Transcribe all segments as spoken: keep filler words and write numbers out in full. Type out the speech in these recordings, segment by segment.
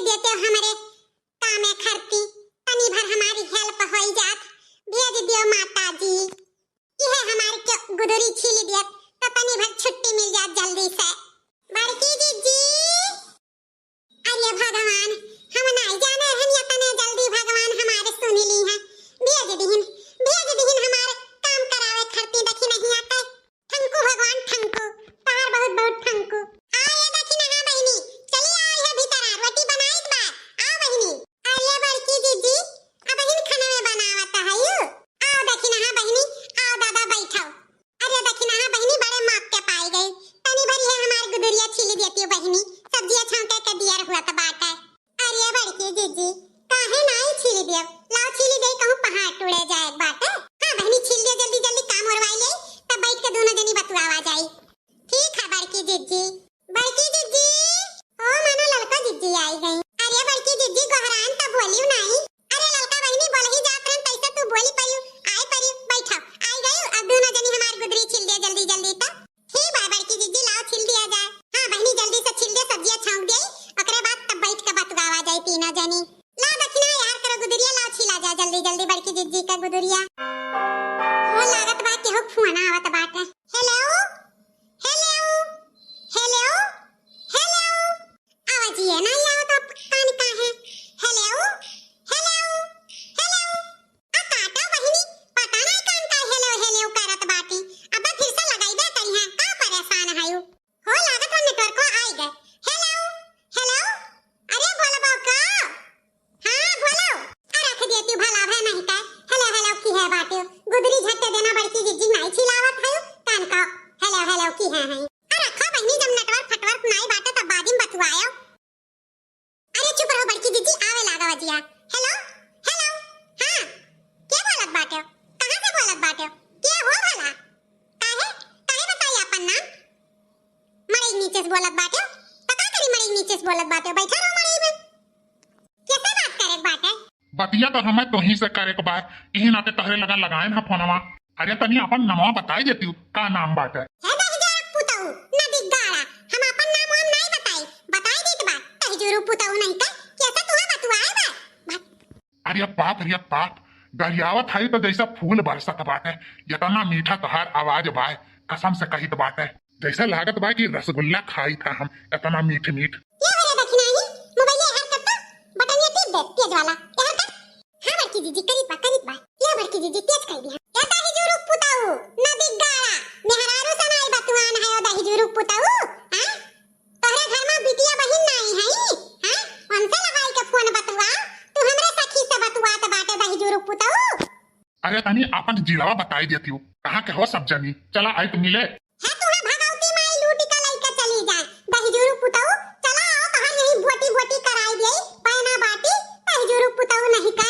देते हमरे कामे खरती, तनी भर हमारी help होई जात, भेज दियो माता जी। इहे हमार के गुदरी छीली देत, त तनी भर छुट्टी मिल जात जल्दी से। बड़की जिज्जी, अरे भगवान, हम नाई जाने रहन यतने जल्दी भगवान हमारे सुन ली हैं। भेज दिहिन, भेज दिहिन हमारे काम करावे खरती, देखी नहीं आते। ठंकू भगवान ठंकू, तोहार बहुत बहुत ठंकू। आ ये देखी ना, हाँ बहिनी, चली आओ ये भीतर आ, रोटी बनाई बा, आओ बहिनी। अरे बड़की जिज्जी, अब बहिन खाना में बनावत है यू। आओ देखी ना, हाँ बहिनी, आओ दादा बैठाओ। अरे देखी ना, हाँ बहिनी, बड़े मौके पाई गई, तनी भरी है हमार गुदुरिया छीली देती बहिनी, सब्जिया छौंके के दियर हुआ त बाटे। अरे बड़की जिज्जी, काहे नाई छीली देव? लाओ छीली देई, कहूँ पहाड़ टूटे जाए बाटे। हाँ बहिनी, छील दे जल्दी जल्दी, काम ओरवाई ले, तब बैठ के दोनों जनी बतुआवा जाई। ठीक है बड़की जिज्जी। बड़की जिज्जी, ओ मानो ललका जिज्जी आई गई। अरे बड़की जिज्जी, गोहरान त बोलियो नाई। अरे ललका बहिनी, बोलही जात रहन, तैसे तू बोली परियो, आई परियो, बैठो, आई गई। अब दोनों जनी हमार गुदरी छील दे जल्दी जल्दी त। ठीक बा बड़की जिज्जी, लाओ छील दिया जाए। हाँ बहिनी, जल्दी से छील दे, सब्जिया छौंक दे, ओकरे बाद तब बैठ के बतुआवा जाए तीनों जनी। लाओ दखिना यार करो गुदरिया, लाओ छीला जाए जल्दी जल्दी बड़की जिज्जी का गुदरिया। हो लागत बा केहू फोन आवत बाटे। हेलो, हेलो, हेलो, हेलो। आवाजिए नाई आवत अब कान का है। हेलो, हेलो, हेलो। आ काटा बहिनी, पता नाई कान का हेलो हेलो करत बाटी। अब फिर से लगाई दे करिहा, का परेशान है यू? हो लागत बा नेटवर्को आई गए। हेलो, हेलो, अरे बोलबो का? हाँ बोलो। आ रख दिए तू भला भे नहीं का। हेलो हेलो की है बाटे। गुदरी झट्टे देना बड़की जिज्जी नाई छिलावत है कान का। हेलो हेलो की है है। आ रखो बहिनी, जब नेटवर्क फटवर्क नाई बाटे तब बादिम बतुआयो। अरे चुप रहो बड़की जिज्जी, आवे लागा वजिया। हेलो, हेलो, हाँ, के बोलत बाटे? कहाँ से बोलत बाटे? के हो भला? काहे, काहे बताई आपन नाम? मड़ई नीचे से बोलत बाटे, त का करी मड़ई नीचे से बोलत बाटे? बैठा रहो मड़ई में। कैसे बात करे के बाटे? बतिया तो हमें तोही से करे के बा, इही नाते तहरे लगा लगाए ना फोनवा। अरे तनी आपन नमवा बताई देती, का नाम बाटे? हे दहिजरा पुतऊ, नदी गाड़ा, हम आपन नाम वाम नाई बताई, बताई देत बा, दहिजुरू पुतऊ नहीं का, कैसे तुहा बतुआए बा? बा- अरे बाप रे बाप, गरियावत हई तो जैसे फूल बरसत बाटे, इतना मीठा तोहार आवाज बाय, कसम से कहित बाटे, जैसे लागत बा कि रसगुल्ला खाई था हम, इतना मीठ मीठ। ये हो रे दखिनाही, मोबाइल एहर कर तो, बटनिया टिप दे, तेज वाला, एहर कर। हाँ बड़की जिज्जी, करीत बा, करीत बा। ले बड़की जिज्जी, तेज कर दिया। ए दहिजुरू पुतऊ, नदी गाड़ा, मेहरारू सनाई बतुआन है ओ दहिजुरू पुतऊ, हैं? तोहरे घर में बिटिया बहिन नाई है, हैं? उनसे लगाई के फोन बतुआ, तू हमरे सखी से बतुआत बाटे दहिजुरू पुतऊ। अरे तनी आपन जिलावा बताई देती हूँ, कहाँ के हो सब जनी, चला आई तो मिले। है तुहा भगवती माई लूटी का लइका चली जाए। दहिजुरू पुतऊ, चला आओ तोहर यही बोटी बोटी कराई देई, पैना बाटी, दहिजुरू पुतऊ नहीं का।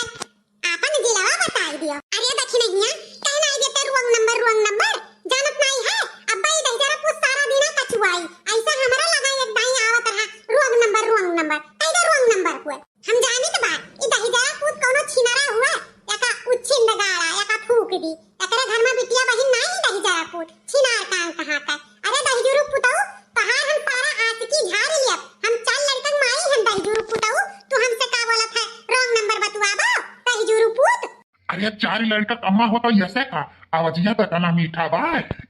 आपन जिलावा बताई दियो। अरे दखिनहिया, कहना आई देते wrong number, wrong number, जानत नाई है, अब्बा ई दहिजरा पूत सारा दिना कचुआई, ऐसा हमरा लगा एक दाई आवत रहा, wrong number, wrong number, कह दे wrong number हुए। हम जानित बा, ई दहिजरा पूत कौनो छिनरा हुए, एका उच्छिंद गाड़ा, एका फूक दी। एकरे घर में बिटिया बहिन नाई दहिजरा पूत, छिनार कान कहाँ का। अरे दहिजुरू पुतऊ, तोहार हम सारा आशिकी झाड़ लियब। हम चार लड़कन माई हम दहिजुरू पुतऊ, तू हमसे का बोलत है? Wrong number बतुआबो, दहिजुरू पूत। अरे चार लड़का कम्मा होता ऐसे का? आवाजिया तो इतना मीठा बा,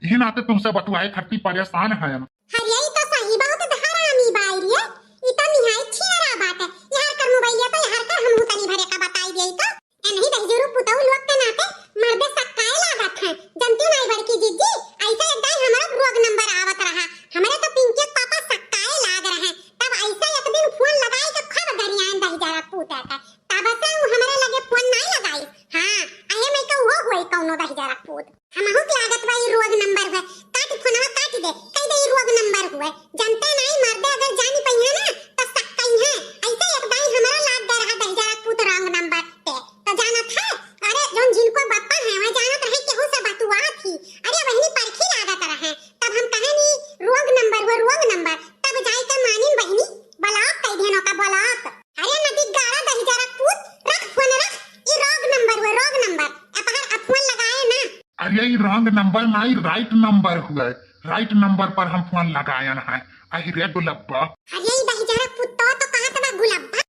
इही नाते तुमसे बतुआए खरती परेशान है। अरे ई तो सही बहुत हरामी बाई रे, ई तो निहायत छिनरा बाटे। यार कर मोबाइलिया तो यार कर, हमहू तनी भरे का बताई देई तो। एनही दहिजुरू पुतऊ लोग के नाते मर्दे सक्काए लागत हैं। जनती नाई बड़की जिज्जी, ऐसे एक दाई हमरो wrong number आवत रहा। हमरे तो पिंकी के पापा सक्काए लाग रहे। तब ऐसे एक दिन फोन लगाई के खूब गरियान दहिजरा पूत है। तब से उ हमरे लगे फोन नाई लगाई। हाँ, अहे में के उहो हुए कौनो दहिजरा पूत। हमहू के लागत बा ई wrong number हुए। काट फोनवा काट दे, कह दे ई wrong number हुए। जनते नाई मर्दे अगर जानी पइहे ना, तो सक्कइहे। ऐसे एक दाई हमरा लाग गए रहा दहिजरा पूत wrong number पे। तो जानत है, अरे जौन जिनको बप्पा है, वह जानत रहे केहू से बतुआत ही। अरे वहनी परखी लागत रहे। तब हम कहे नी wrong number हुए, wrong number। तब जाई के मानिन बहिनी, block कह देनो का block। अरे नदी गाड़ा दहिजरा पूत, रख फोन रख, ई wrong number हुए, wrong number। अपहर अब फोन लगाए ना। अरे ई wrong number ना, ई right number हुए, right number पर हम फोन लगायन है। अहि रे गुलब्बा। अरे ई दहिजरा पूत तो, तो कहत बा गुलब्बा।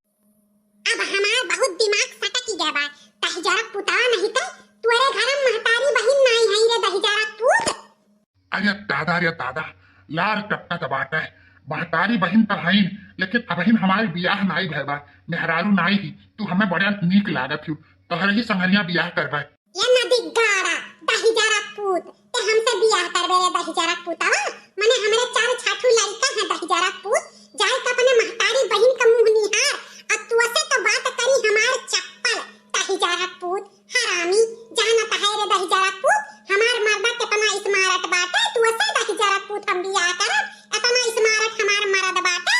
अरे दादा, लार टपकत बाटे। महतारी बहिन त हईन, लेकिन अबहिन हमार बियाह नाई भय बा, मेहरारू नाई ही। तू हमें बड़ा नीक लागत हू, तोहरे ही संगरिया बियाह करबे। ये नदी गाड़ा, दहिजरा पूत, ते हमसे बियाह करबे रे दहिजरा पूतवा? मने हमरे चार छाठू लड़का है दहिजरा पूत, जाए के अपने महतारी बहिन का मुंह निहार, आ तू से तो बात करी हमार चप्पल, दहिजरा पूत, हरामी, जानत है रे दहिजरा पूत, हमार मर्दा कितना smart बाटे, तू से दहिजरा पूत हम बियाह करब, इतना smart हमार मर्द बाटे।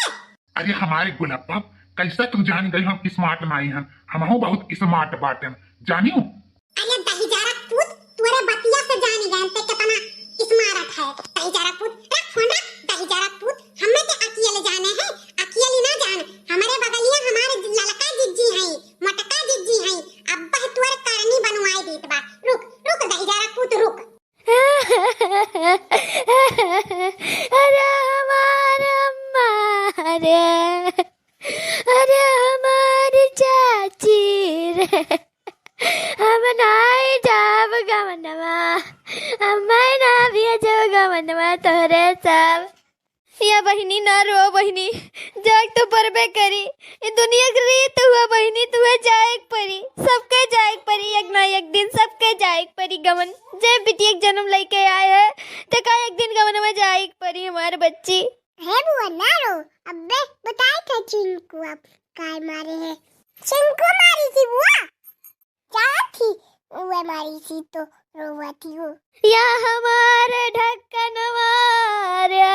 अरे हमारे गुलप्पा, कैसे तू जान गई हम smart नाई हन? हमहू बहुत smart बाटेन, जानियो। अरे दहिजरा पूत, तोरे बतिया से जानी गए ते कितना smart है। दहिजरा पूत, रख फोन रख। दहिजरा पूत, हमें ते अकियल जाने है, अकियल ना जान। हमारे बगलिया हमारे ललका जिज्जी हैं, मोटका जिज्जी हैं। अब बह तोर करनी बनवाए देत बा। रुक, रुक दहिजरा पूत, रुक। अरे हमार अम्मा रे, अरे हमार चाची रे, हम नाई जाब गवनवा, हमें ना भेजो गवनवा तोहरे सब। या बहिनी ना रो बहिनी, जाग तो परबे करी। ई दुनिया के रीत हुआ बहिनी, तुहे जाए के परी, सबके जाए के परी, एक ना एक दिन सबके जाए के परी गवन। जे बिटिया के जन्म लेके आए है, ते का एक दिन गवन में जाए के परी हमार बच्ची। हे बुआ ना रो, अब्बे बताए थे चिंकू अब काय मारे है। चिंकू मारी थी बुआ। क्या थी? उहे मारी सी तो रोवत ही हूँ। या हमार ढक्कनवा रे,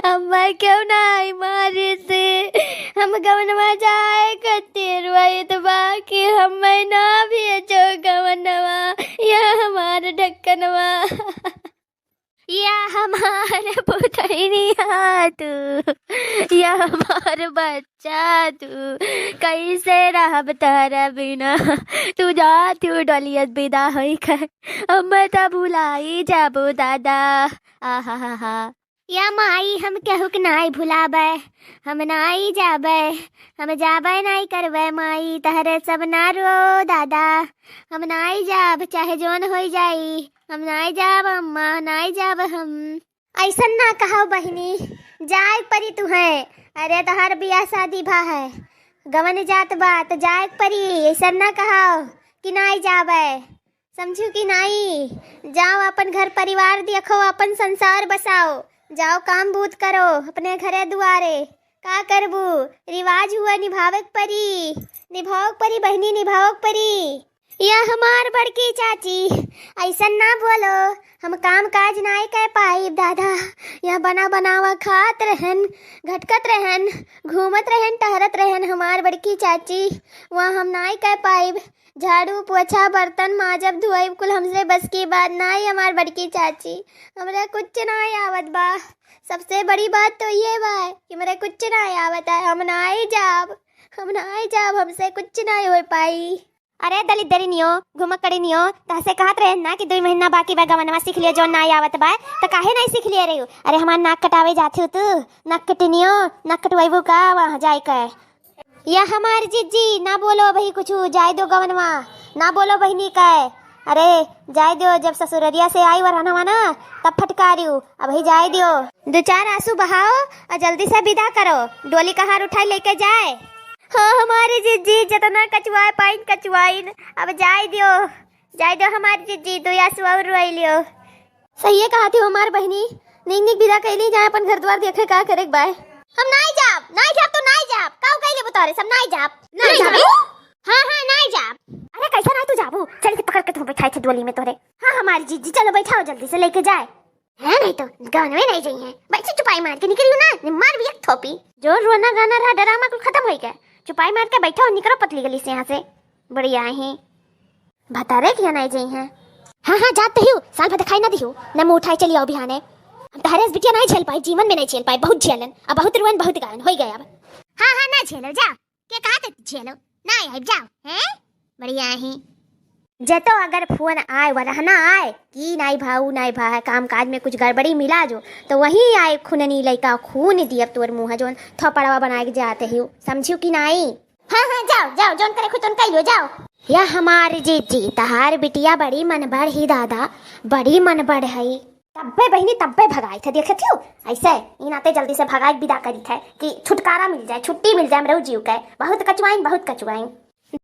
अम्मा क्यों नाई मारी सी? हम गवनवा जाए खातिर रोइत बा कि हमें ना भेजो गवनवा, या हमार ढक्कनवा। या हमार पुतैनिया तू, या हमार बच्चा तू, कैसे रहब तोहरा बिना? तू जा, तू डोलियत विदा होई के, हम त भुलाई जाबो दादा। आहा हा हा। या माई, हम केहू के नाई भुलाबे, हम नाई जाबे, हम जाबे नाई करबे माई, तहरे सब ना रो दादा, हम नाई जाब, चाहे जौन होई जाई, हम नाई जाब अम्मा, नाई जाब हम। ऐसन ना कहो बहिनी, जाए परी तुहे। अरे तोहार बियाह शादी भा है, गवन जात बा त जाए परी। ऐसन ना कहो कि नाई जाबे, समझू कि नाई? जाओ अपन घर परिवार देखो, अपन संसार बसाओ, जाओ काम बूत करो अपने घरे दुआरे। का करबू? रिवाज हुआ, निभावे के परी, निभावे के परी बहिनी, निभावे के परी। या हमार बड़की चाची, ऐसन ना बोलो, हम काम काज नाई कर पाइब दादा। या बना बनावा खात रहन, घटकत रहन, घूमत रहन, टहरत रहन हमार बड़की चाची, वहाँ हम नाई कर पाइब। झाड़ू पोछा बर्तन माजब धोइब कुल हमसे बस की बात नाई हमार बड़की चाची, हमरे कुछ नाई आवत बा। सबसे बड़ी बात तो ये बा कि हमरे कुछ नाई आवत है, हम नाई जाब, हम नाई जाब, हमसे कुछ नाई हो पाई। अरे दलिद्दरिनियो, घुमकड़िनियो, तहसे कहत रहे ना कि दुई महीना बाकी बा, गवनवा सीख लियो, जौन नाई आवत बा, त काहे नाई सीख लिए रही? अरे हमार नाक कटावे जात हो तू, नाक कटनियो, नाक कटवाइबू का वहाँ जाए के? या हमार जिज्जी, ना बोलो भाई कुछ, जाए दो गवनवा, ना बोलो बहिनी का। अरे जाए दो, जब ससुररिया से आई वरहनवा ना, तब फटकारियो, अबही जाए दियो। दो चार आंसू बहाओ और जल्दी से विदा करो, डोली कहार उठाई लेके जाए। हाँ हमारी जिज्जी, जितना कचवाए पाइन कचवाइन, अब जाए दियो, जाए दियो हमारी जिज्जी, दो आंसू और रोई लियो। सही है कहत हो हमार बहिनी, नीक नीक विदा कैली जाए अपन घर द्वार देखे का करे के बाय। हम नाई जाब, नाई जाब तो नाई जाब, काऊ कैले बुतारे सब नाई जाब। नाई नाई जाब। जाबू? हाँ हाँ नाई जाब। अरे कैसे नाई तू जाबू? चल के पकड़ के तू बैठाए थे डोली में तोरे। हाँ हमारी जिज्जी, चलो बैठाओ जल्दी से लेके जाए। है नहीं तो गवनवे नहीं जाई है। बैठ चुपाई मार के निकलियो ना, नहीं मार भी एक थोपी। जो रोना गाना रहा, ड्रामा कुल खत्म हो गया। चुपाई मार के बैठो, निकलो पतली गली से यहाँ से। बढ़िया है। भतारे किया नहीं जाई है। हाँ हाँ जात तो हियो, साल भर दिखाई ना दियो, न मुँह उठाए चली आओ बिहाने। हम तहरे से बिटिया नहीं झेल पाई, जीवन में नहीं झेल पाई, बहुत झेलन, अब बहुत रुअन, बहुत गायन हो गए अब। हाँ हाँ ना झेलो, जाओ। के कहा थे झेलो, ना आइब, जाओ, हैं? बढ़िया ही। जे तो अगर फोन आए, वरहना आए कि नाई भाऊ, नाई भा, काम काज में कुछ गड़बड़ी मिला जो, तो वहीं आए खुननी लइका, खून दियब तोर मुँह, जोन थोपड़वा बनाए के जाते हियो, समझियो कि नाई? हाँ, हाँ, जाओ, जाओ, जोन करे खुद तोन कइलो, जाओ। या हमार जीजी, तहार बिटिया बड़ी मनबढ़ ही दादा, बड़ी मनबढ़ है। तब्बे बहिनी, तब्बे भगाइत है, देखत हो? ऐसे ई नाते जल्दी से भगाई के विदा करीत है कि छुटकारा मिल जाए, छुट्टी मिल जाए हमरे जीव के। बहुत कचुआइन, बहुत कचुआइन।